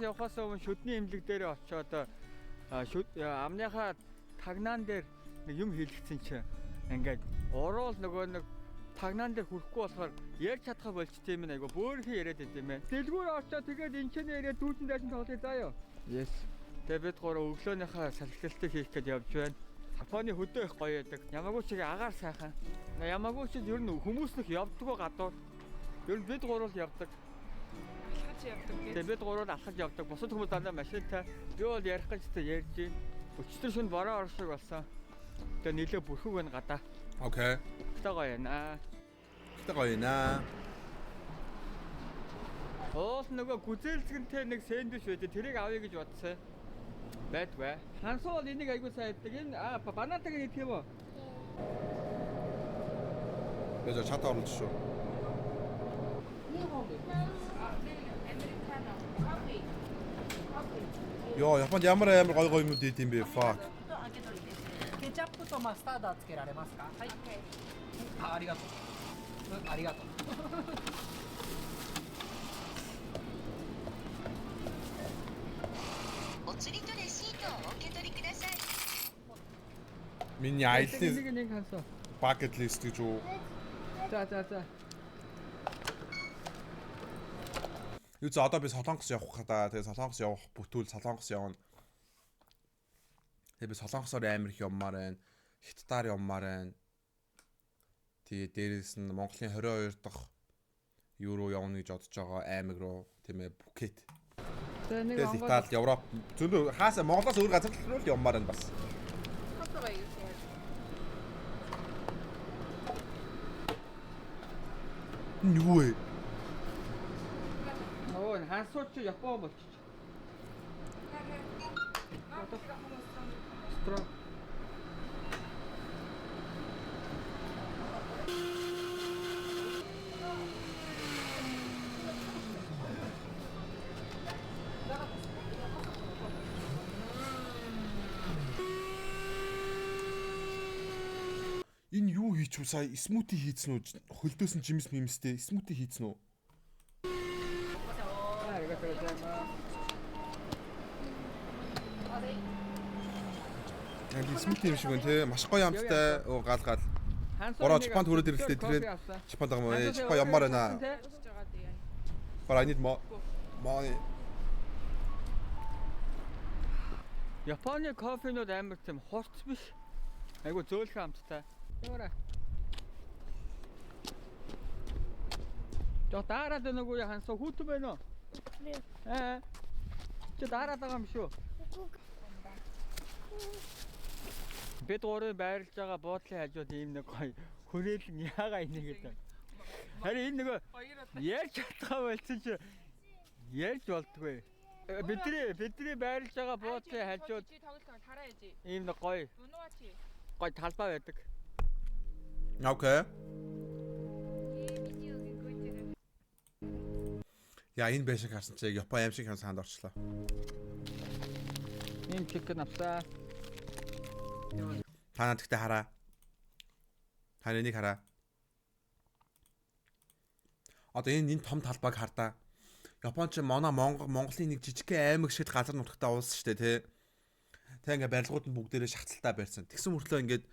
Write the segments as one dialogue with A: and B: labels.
A: Явахаас өмнө шүдний эмнэлэг дээр очиод шүд амныхаа тагнаан дээр нэг юм хийлгэсэн чинь ингээд уруул нөгөө нэг тагнаан дээр хүрэхгүй болохоор ярьж чадхаа болчтой юм айгу бөөрхөн яриад байт юм байна. Дэлгүүр очоод тэгээд энэ ч нэрээ дүүжин дайсан тоглоё заа юу. Yes. Тэгээ бид гурав өглөөнийхөө салхилтыг хийх гээд явж байна. Японы хөдөө их гоё байдаг. Ямагуучиг агаар сайхан. Ямагуучид ер нь хүмүүс нөх явдггүй гадуур. Ер нь бид гурвал явдаг.
B: Алхаж явдаг гэж.
A: Тэгээ бид гурвал алхаж явдаг. Бусад хүмүүс дандаа машинтай. Би бол ярих гэж тэ ярьж байна. Өчтөр шөнө бороо орох шиг болсон. Тэгээ нилээ бүрхэг байна гадаа.
C: Okay.
A: Гэтэ гоё байна.
C: Гэтэ гоё наа.
A: Уул нөгөө гүзээлзгэнтэй нэг сэндвич байдаг. Тэрийг авъя гэж бодсон. Байдгүй. Хансуу бол энийг айгуу сайн иддэг. Энэ банантаг идэх юм уу?
C: Би за чат оруулж шүү.
B: Американо, кофе. Кофе.
C: Йоо, Японд ямар амар гоё гоё юмуд идэм бэ? Fuck.
D: ケチャップとマスタードはつけられますか。はい。あ、ありがとう。うん、ありがとう。
E: お釣りとレシートをお受け取りください。
C: Миний аяллаа
A: Энийг нэг хансуу.
C: bucket list гэж үү?
A: За за за.
C: Юу за одоо би Солонгос явах хаа. Тэгээ Солонгос явах бүтүүл Солонгос явна. Тэгээ би Солонгосоор амар их явмаар байна. Хятадаар явмаар байна. Тэгээ дээрэс нь Монголын 22 дахь юу руу явна гэж бодож байгаа аймаг руу, тийм ээ, Пхукет.
A: За нэг
C: Тэгэл Итали, Европ зөндөө хаасаа Монголоос өөр газар руу л явмаар байна бас.
B: Кофе гоё юу.
C: Энэ юу вэ?
A: Оо энэ хансуу чи Япон болчих. Strong.
C: Энэ юу хийчихв сая? Смути хийцэн үү? Хөлдөөс нь жимс мимстэй смути хийцэн үү?
A: Аа, ありがとうございます.
C: Яг смути юм шиг байна те. Маш гоё амттай. Оо гал гал.
A: Хансуу
C: Бороо
A: нэг
C: Японд хүрээд ирлээ
A: кофе
C: тэрээр
A: авсан.
C: Японд байгаа юм уу?
A: Хансуу
C: Япон явмаар байна.
A: авсан, те?
B: Өсөж байгаа дээ.
C: But I need more money.
A: Японы кофенууд амар тийм хурц биш. Айгу зөөлхөн амттай. Яваарай. Жо дараад байна уу хансуу хүүтэн байна уу? Аа. Чи дараад байгаа юм шүү. Бид гурийн байрлаж байгаа буудлын хажууд ийм нэг гоё хүрээлэн яагаа инээ гэдэг. Харин энэ нөгөө
B: Хоёр удаа.
A: ярьж чадхаа болсон чи ярьж болдгүй. Бидний байрлаж байгаа буудлын хажууд
B: чи тоглолт тоглол хараа яжи.
A: ийм нэг гоё
B: Унууа чи.
A: гоё талбай байдаг.
C: Okay. Яа энэ байшин харсан чи яг Япон аим шиг санд орчлоо.
A: Ийм chicken авсаа.
C: Та над гэхдээ хараа. Та энийг хараа. Одоо энэ том талбайг хардаа. Япон чи манай Монгол Монголын нэг жижигхэн аймаг шиг газар нутагтай улс шүү дээ, тий. Тэг ингээ барилгууд нь бүгдээрээ шахацалтай барьсан. Тэгсэн мөртлөө ингээд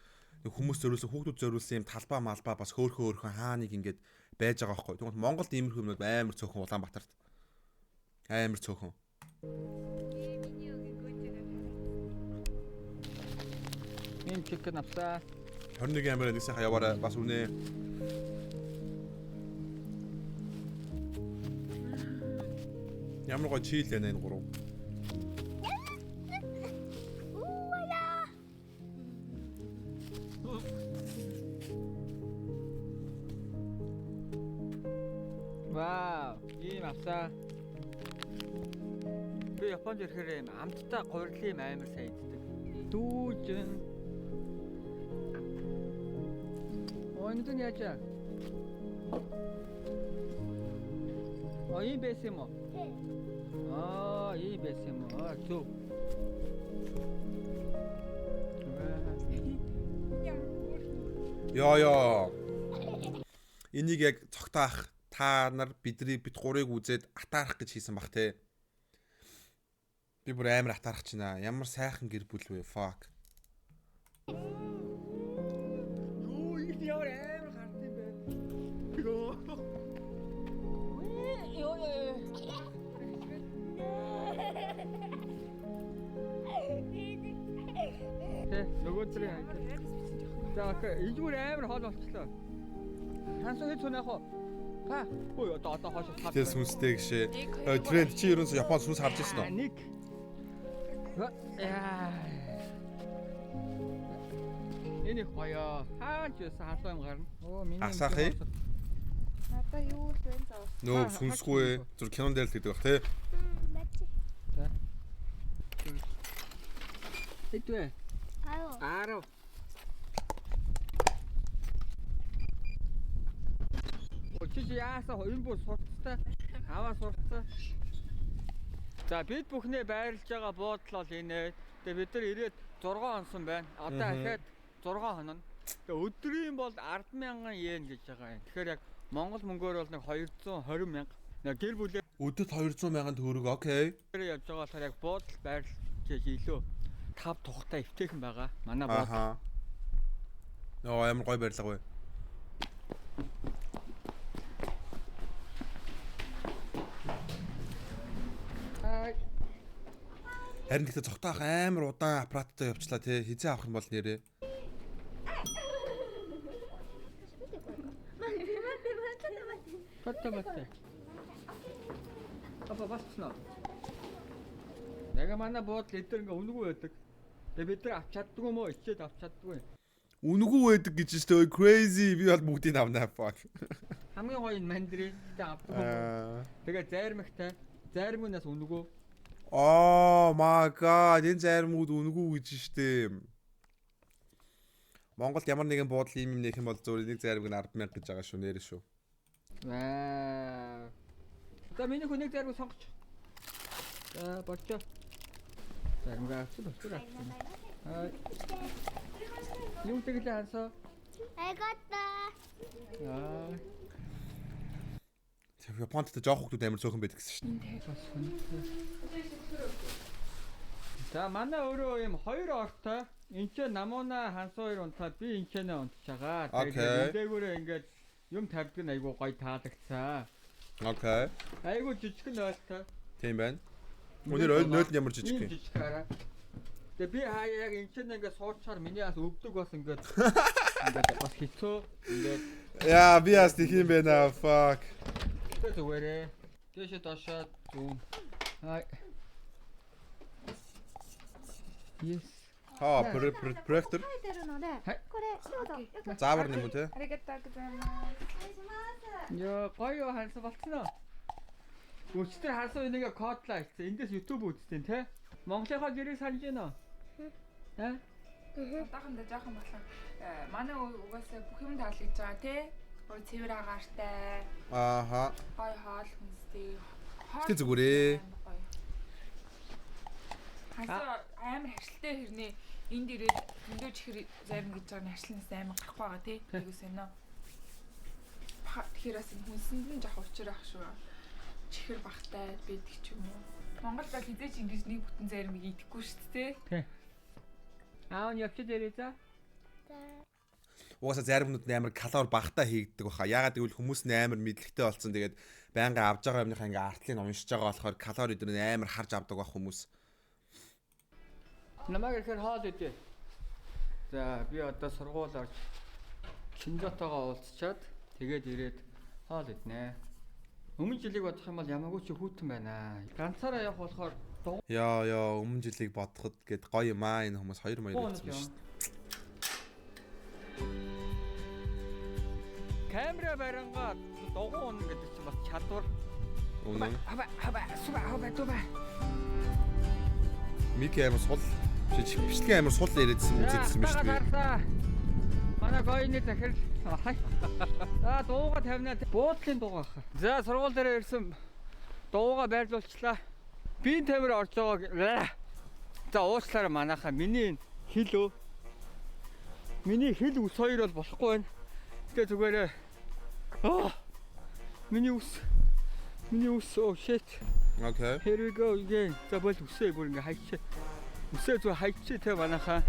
C: нэг хүмүүс зориулсан, хүүхдүүд зориулсан юм талбай малбай бас хөөхөн хөөхөн хаа нэг ингээд байж байгаа байхгүй. Тэгмэд Монголд иймэрхүү юмнууд амар цөөхөн Улаанбаатарт. Амар цөөхөн.
A: Ийм chicken авсаа.
C: 21 амар нэг сайхан яваарай. Бас үнэ. Ямар гоё чийл байна энэ гурав.
A: Вау, ийм авсаа. Би Японд ирэхээр ийм амттай гурилын юм амар сайн иддэг. Дүүжин. Оо энэ нь яаж аа? Оо ийм байсан юм уу? Аа, ийм байсан юм уу? Аа, зөв.
C: Йоо ёо. Энийг яг цогтаах та нар бидний бид гурыг үзээд атаарах гэж хийсэн бах те. Би бүр амар атаарх чинь аа. Ямар сайхан гэр бүл вэ? Fuck.
A: Юу энэ ямар амар гард юм бэ? Йоо. Йоо ёо. Тэ нөгөө төрийн хайр. За okay, энэ бүр амар хол болчлоо. Хансуу хэд цун яах вэ? Та. Ой одоо хоошо тав.
C: Тэр сүнстэй гişээ. Тренд чи ерөнхийдөө Японд сүнс харж ирсэн үү?
A: Нэг. Яа. Энэ их гоё. Хаач юусан халуун юм гарна. Оо миний.
C: Асаах юм?
B: Надаа юу л вэ заа.
C: Нөө сүнсгүй. Зүр кинон дээр л гэдэг баг тий.
A: Хэд вэ? 10. Очиж яасан энэ бүр сурцтай. Аваа сурцсан. За бид бүхнээ байрлаж байгаа буудлал бол энэ. Тэгээ бид нар ирээд 6 хонсон байна. Одоо ахаад 6 хонно. Тэгээ өдрийн бол 10,000 йен гэж байгаа юм. Тэгэхээр яг Монгол мөнгөөр бол нэг 220 мянга. Нэг гэр бүлээр
C: Өдөрт 200 мянган төгрөг. Okay.
A: явж байгаа болохоор яг буудал байрлаж илүү тав тухтай эвтэйхэн байгаа. Манай буудал.
C: Аха. Нөө амар гоё барилга вэ. Харин гэхдээ цогтоох амар удаан аппараттай явчлаа тий. Хизээ авах юм бол нэрээ.
A: Батта батта. Апа басна. Яг манай буудал эдгээр ингээ үнэгүй байдаг. Тэгээ бид нар авч чаддгүй юм уу? Ичээд авч чаддгүй.
C: Үнэгүй байдаг гэж шүү дээ. Crazy. Би бол бүгдийг авнаа fuck.
A: Хамгийн гоё нь мандрин. Гэтэ авдаггүй юм уу?
C: Аа.
A: Тэгээ зайрмагтай. Зайрмагнаас үнэгүй.
C: Oh my god, энэ зайрмагуд үнэгүй гэж штэ. Монголд ямар нэгэн буудал ийм юм нэх юм бол зөв нэг зайрмаг нь 10,000 гэж байгаа шүү нэрээ шүү.
A: Вау. За миний хүн нэг зайрмаг сонгоч. За болчоо. Зайрмаг авчих болчих. Аа. Юу тэгэлээ хансаа? Аа.
C: Тэр Японд тэ жоох хүмүүс амар цөөхөн байдаг гэсэн шүү дээ.
A: Бас хүнтэй. За манай өөрөө ийм хоёр ортой. Энд ч намууна хансуу хоёр унтаа би энэ ч нэ унтж байгаа.
C: Okay.
A: дээгүүрээ ингээд юм тавьдаг нь айгуу гоё таалагдсан.
C: Okay.
A: Айгуу жижигхэн ойлтой.
C: Тийм байна. Өнөр ойл нойл нь ямар жижиг
A: Ийм
C: юм.
A: жижиг хараа. Тэгээ би хаяа яг энэ ч ингээд суучаар миний бас өвдөг бас ингээд ингээд бас хэцүү ингээд
C: Яа, би бас тэх юм байна. Fuck.
A: тэгээ зүгээрээ. Дээшээ доошоо зүүн. Хай. Yes.
C: Ха, проектор.
F: 書いてるので、
A: はい
F: これどうぞよく
C: Заавар юм уу те?
B: ありがとうございます。
A: Йоо, гоё хансаа болцсон уу? Өчтөр хансаа энийг кодлаа хийсэн. Эндээс YouTube үзтiin те. Монголынхаа гэрийг санаж байна уу? Аа?
B: Одоохондоо жоохон болон манай угаасаа бүх юм таалагдж байгаа тий. Гой цэвэр агаартай,
C: Ааха.
B: гой хоол хүнстэй.
C: Гэтэ зүгээрээ.
B: Гоё. Хасаа амар харшилтай хэрнээ энд ирээд зөндөө чихэр зарна гэж байгаа нь харшлнаас амар гарахгүй байгаа тий. Айгуу сонио. Тэгэхээр бас энэ хүнсэнд нь жоох учир ах шүү. Чихэр бахтай байдаг ч юм уу. Монгол бол хизээч ингэж нэг бүтэн зармыг идэхгүй шүү дээ тий.
A: Аав нь явчих дээрээ за.
C: Угаасаа зарим юмнууд нь амар калори багтаа хийгддэг баха. Яагаад гэвэл хүмүүс нь амар мэдлэгтэй болсон. Тэгээд байнга авж байгаа юмныхаа ингээ артлыг уншиж байгаа болохоор калори өдр нь амар харж авдаг бах хүмүүс.
A: Намайг ирэхээр хоол идэ. За би одоо сургууль орж Чинзотойгоо уулзчаад тэгээд ирээд хоол иднэ. Өмнө жилийг бодох юм бол ямаагүй чи хүүтэн байна. Ганцаараа явах болохоор
C: Яа яа, өмнө жилийг бодоход гээд гоё юм аа энэ хүмүүс хоёр маяг
A: дугуй
C: гэсэн
A: юм.
C: шүү дээ.
A: Камера барангаа дугуй унна гэдэг чинь бас чадвар.
C: Үнэн.
A: Хаба хаба суба хаба туба.
C: Мики амар сул бичлэгийн амар сул яриадсэн үзээдсэн юм шүү дээ.
A: Манай гоёны захирал. За дууга тавина. Буудлын дууга ах. За сургууль дээр ирсэн дууга байрлуулчлаа. Биеийн тамир орж байгааг. За уучлаарай манайхаа миний энэ хил өө. Миний хил ус хоёр бол болохгүй байна. Тэгээ зүгээрээ. Аа. Миний ус. Миний ус oh shit.
C: Okay.
A: Here we go again. За бол үсээ бүр ингээ хайчи. Үсээ зүг хайчи те манайхаа.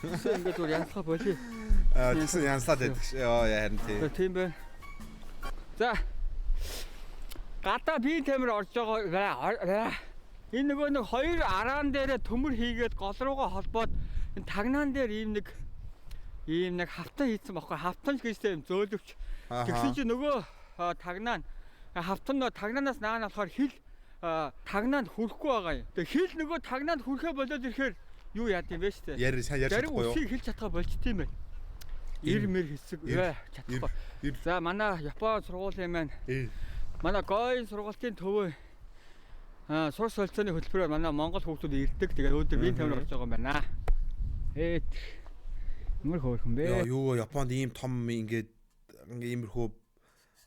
A: Үсээ ингээ зүгээр янзлах болий.
C: Аа тэгсэн янзлаад байдаг ш. Йоо яа харин тий.
A: За тийм байна. За. Гадаа биеийн тамир орж байгаа. Энэ нөгөө нэг хоёр араан дээрээ төмөр хийгээд гол руугаа холбоод энэ тагнаан дээр ийм нэг хавтан хийцэн баггүй. Хавтан ч гэжтэй юм зөөлөвч. Тэгсэн чинь нөгөө тагнаа нь хавтан нөө тагнаанаас наана болохоор хил тагнаанд хүрэхгүй байгаа юм. Тэгээ хил нөгөө тагнаанд хүрэхэ болоод ирэхээр юу яад юм бэ штэ.
C: Яри сайн ярьж
A: Зарим
C: чадахгүй юу?
A: үсийг хил чадхаа болчт юм байна. Ир мэр хэсэг чадахгүй. За манай Япон сургуулийн маань манай Гоён сургуулийн төвөө сур солилцооны хөтөлбөрөөр манай Монгол хүүхдүүд ирдэг. Тэгээд өөдөө биеийн тамир орж байгаа юм байна. Эт ямар хөөрхөн бэ?
C: Йоо юу Японд ийм том ингээд ингээ иймэрхүү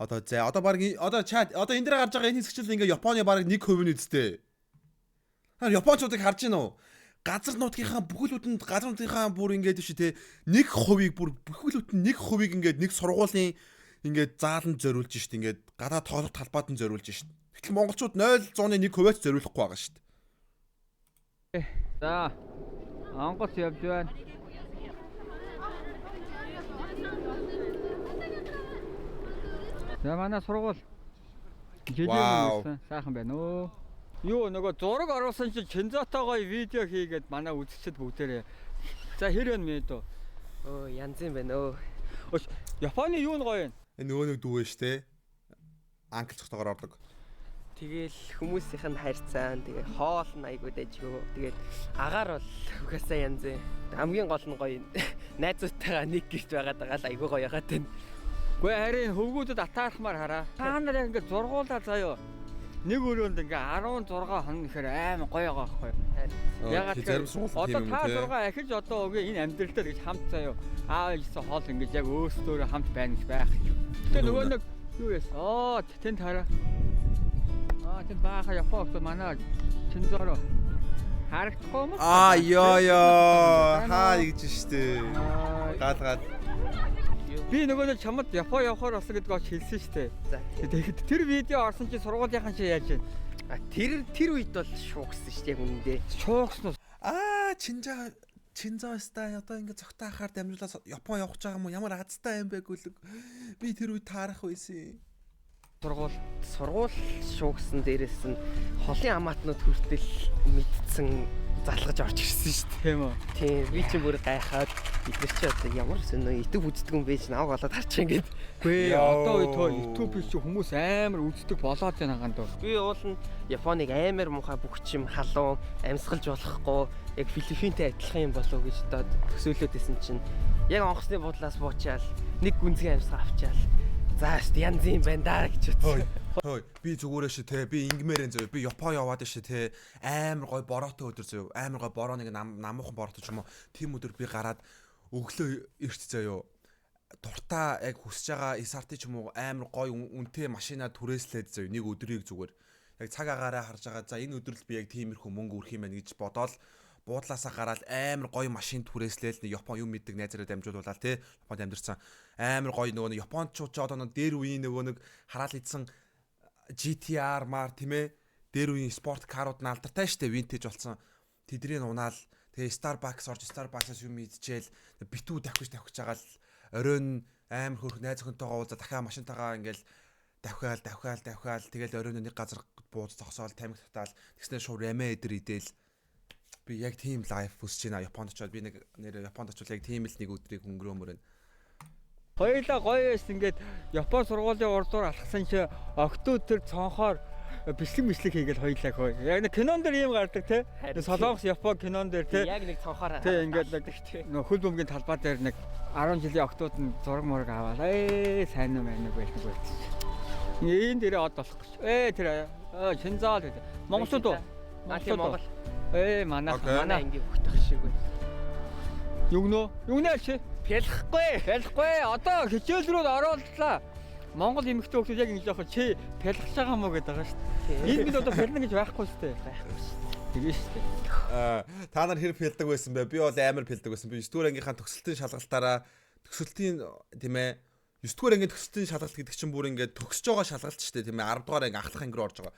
C: одоо зай одоо баг одоо чат одоо энэ дээр гарч байгаа энэ хэсэгчл ингээ Японы баг 1% нь үсттэй. Хаа Япончуудыг харж гин үү? Газар нутгийнхаа бүхэл үтэнд газар нутгийнхаа бүр ингээд биш те 1%-ийг бүр бүхэл үтэнд 1%-ийг ингээд нэг сургуулийн ингээд зааланд зориулж шít ингээд гадаа тоглох талбайд нь зориулж шít. Гэтэл монголчууд 0.1%-аас зориулахгүй байгаа шít.
A: За онгоц явж байна. За манай сургууль жилийн өмнө сайхан байна өө. Юу нөгөө зураг оруулсан чинь Чинзотойгоо видео хийгээд манай үзэгчд бүгдээрээ. За хэр вэ мэдөө?
G: Өө янз юм байна өө.
A: Японы юу нь гоё юм?
C: Энэ нөгөө нэг дүү шүү те. Анкл цогтойгоор ордог.
G: Тэгэл хүмүүсийнх нь хайрцаа, тэгээ хоол нь айгуу дайжгүй. Тэгээд агаар бол угаасаа янз юм. Хамгийн гол нь гоё найзуудтайгаа нэг гэрт байгаад байгаа л айгуу гоё ягаад байна.
A: Гүй харин хөвгүүдэд атаархмаар хараа. Та нар яг ингээд зургуулаа заяо. Нэг өрөөнд ингээ 16 хоног гэхээр амар гоё байгаа байхгүй юу?
C: Ягаад зарим сургууль
A: одоо
C: тийм юм
A: та
C: те.
A: 6 ахиж одоо үгүй энэ амьдралдаа гэж хамт заяо. Аав ээжсэн хоол ингэж яг өөрсдөө хамт байна гэж байх. Тэгээ нөгөө нэг юу яасан? Аа тэнд хараа. Аа тэнд баахан Япон хүмүүс манай Чинзоро харагдахгүй юм уу?
C: Аа ёо ёо хаа гэж штэ. Гал гал.
A: Би нөгөө нэг чамд Япон явахаар болсон гэдгийг оч хэлсэн штэ.
G: За
A: Тэгэхэд тэр видео орсон чи сургуулийнхан чи яаж вэ?
G: А тэр үед бол шуугсан шүү дээ яг үнэндээ.
A: Шуугсан уу?
C: Аа Чинзо Чинзо ста одоо ингэ цогтаахаар дамжуулаад Япон явах гэж байгаа юм уу? Ямар азтай юм бэ гүлэг. Би тэр үед таарах байсан.
A: Сургууль
G: Сургууль шуугсан дээрээс нь холын амаатнууд хүртэл мэдсэн залгаж орж ирсэн шүү дээ.
A: Тийм үү?
G: Тийм би чи бүр гайхаад бид нар чи одоо ямар сонин YouTube үздэг юм бэ чи намайг болоод харчих ингээд.
A: Үгүй одоо үе тоо YouTube-ийг чи хүмүүс амар үздэг болоод байна ганд.
G: Би уул нь Японыг амар муухай бүх чим халуун амьсгалж болохгүй яг Филиппинтэй адилхан юм болов гэж одоо төсөөлөөд исэн чинь яг онгоцны буудлаас буучаал нэг гүнзгий амьсгал авчаал за шүү дээ янз юм байна даа гэж бодсон.
C: Хөөе би зүгээрээ ши те би ингэмээрэн зөө би Япон яваад ши те амар гой бороотой өдөр зөө амар гой бороо нэг намуухан бороотой ч юм уу тийм өдөр би гараад өглөө эрт зөө дуртаа яг хүсэж байгаа SRT ч юм уу амар гой үнэтэй машина түрээслээд зөө нэг өдрийг зүгээр яг цаг агаараа харж байгаа за энэ өдөр л би яг тиймэрхүү мөнгө үрэх юм байна гэж бодоол буудлаасаа гараал амар гоё машин түрээслээл нэг Япон юм мэддэг найзаараа дамжуулуулаад те Японд амьдэрсэн амар гоё нөгөө нэг Япончууд ч одоо нэг дээр үеийн нөгөө нэг хараал идсэн GTR мар тийм ээ дээр үеийн спорт карууд нь алдартай штэ винтэж болсон тэднийг унаал тэгээ Starbucks орж Starbucks-аас юм идчихэл битүү давхиж давхиж байгаа л оройн амар хөрх найз охинтойгоо уулзаа дахиад машинтайгаа ингээл давхиал давхиал давхиал тэгэл оройн нэг газар бууз зогсоол тамхи татаал тэгснээр шууд рамэ эдэр идэл би яг тийм лайф хүсэж байна Японд очиод би нэг нэр Японд очивол яг тийм л нэг өдрийг өнгөрөөмөр байна.
A: Хоёулаа гоё байсан ингээд Япон сургуулийн урдуур алхсан чи октод тэр цонхоор бислэг мислэг хийгээл хоёулаа хөө. Яг нэг кинон дээр ийм гардаг те. Солонгос Япон кинон дээр те.
G: Яг нэг цонхоор
A: Тэ ингээд нэг нөх хөл бөмбөгийн талбай дээр нэг 10 жилийн октод нь зураг мураг аваад ээ сайн уу мэн нэг байлгүй байсан. Энэ дээрээ од болох гэж. Ээ тэр Чинзоо л гэдэг. Монголчууд уу?
G: Монгол.
A: Ээ манай
G: манай ангийн хүүхдэх шиг байна.
A: Югнөө? Югнэ чи?
G: Пялахгүй.
A: Пялахгүй. Одоо хичээл рүү ороодлаа. Монгол эмэгтэй хүүхдүүд яг ингэж яах чи пялгаж байгаа мó гэдэг байгаа шүү дээ. Энэ бид одоо пялна гэж байхгүй шүү дээ.
G: Байхгүй шүү дээ.
A: Тэгээ шүү дээ.
C: Аа та нар хэр пялдаг байсан бэ? Би бол амар пялдаг байсан. Би 9 дугаар ангийнхаа төгсөлтийн шалгалтаараа төгсөлтийн тийм ээ 9 дугаар ангийн төгсөлтийн шалгалт гэдэг чинь бүр ингээд төгсөж байгаа шалгалт шүү дээ тийм ээ 10 дугаар анги ахлах анги руу орж байгаа.